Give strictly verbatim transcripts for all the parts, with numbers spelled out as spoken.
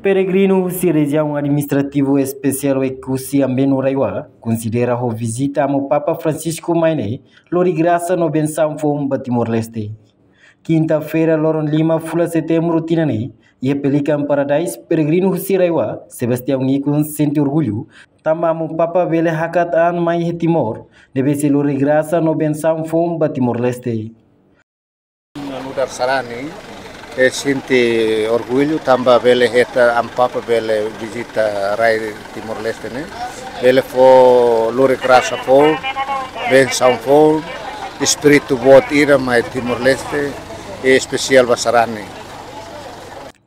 Peregrinu husi Rejiaun Administrativu Espesiál Oekusi Ambenu Raiwa konsidera ho vizita Amu Papa Francisco mai ne'e lori grasa no bensaun foun ba Timor-Leste. Kinta-feira, loron lima fulan Setembru tinan ne'e, iha Pelican Paradise, peregrinu husi Raiwa, Sebastião Nikun, sente orgullu tanba Amu Papa bele hakat an mai iha Timor, ne'ebé sei lori grasa no bensaun foun ba Timor-Leste. Nu'udar sarani, eh, sente orgullu tanba bele hetan Amu Papa bele vizita rai Timor-Leste ne'e. Bele fó lori grasa foun, bensaun foun, espíritu boot ida mai Timor-Leste, eh, espesiál ba sarani.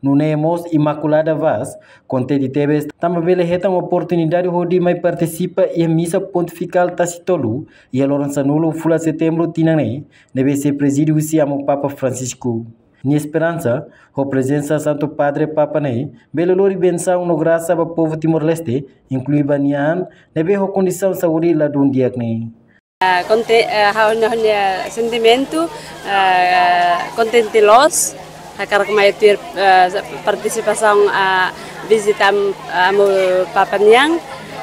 Nune'e mós Imaculada Vaz kontente tebes tanba bele hetan oportunidade hodi mai partisipa iha misa pontifikál tasi tolu iha loron sanulu fulan Setembru tinan ne'e, ne'ebé sei prezide husi Amu Papa Francisco. Nia esperansa, ho prezensa Santu Padre Papa ne'e, bele lori bensaun no grasa ba povu Timor-Leste, inklui ba nia an ne'ebé ho kondisaun saúde ladún di'ak ne'e. Ah, konte-, ah, ha'u-nia, ha'u-nia sentimentu, ah, kontente loos, hakarak mai tuir, ah, partisipasaun, ah, vizita Am-, Amu Papa nian,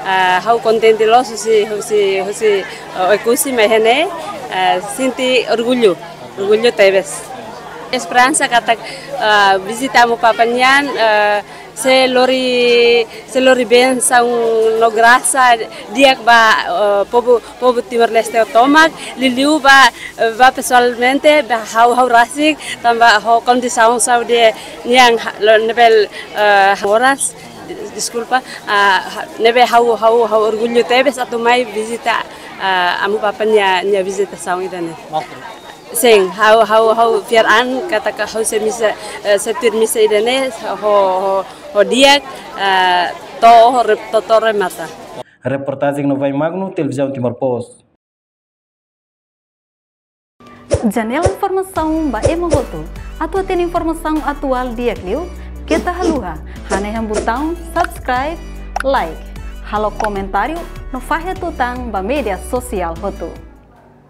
ah, ha'u kontente loos husi, husi, husi, ah, Oekusi mai iha ne'e, ah, sente orgullu, orgullu tebes. Esperansa katak, ah, vizita Amu Papa nian, ah, sei lori, sei lori bensaun no grasa di'ak ba, eh, povu, povu Timor-Leste tomak, liuliu ba, eh, ba pesoalmente, ba ha'u, ha'u rasik, tanba ho kondisaun saúde nian ha-, lo ne'ebé, eh, moras, deskulpa, ah, ha-, ne'ebé ha'u, ha'u, ha'u orgullu tebes atu mai vizita, ah, Amu Papa nia, nia vizitasaun ida-ne'e. Sin, ha'u, ha'u, ha'u fiar an katak ha'u sei misa, eh, sei tuir misa ida-ne'e ho, ho, ho di'ak, eh, to'o, ho re-, to'o, to'o remata. Reportajen Novai Magno, Televizaun Timor Post. Janela informasaun ba ema hotu. Atu hatene informasaun atuál di'ak liu, keta haluha hanehan butaun subscribe, like, halo komentáriu no fahe tutan ba média sosiál hotu.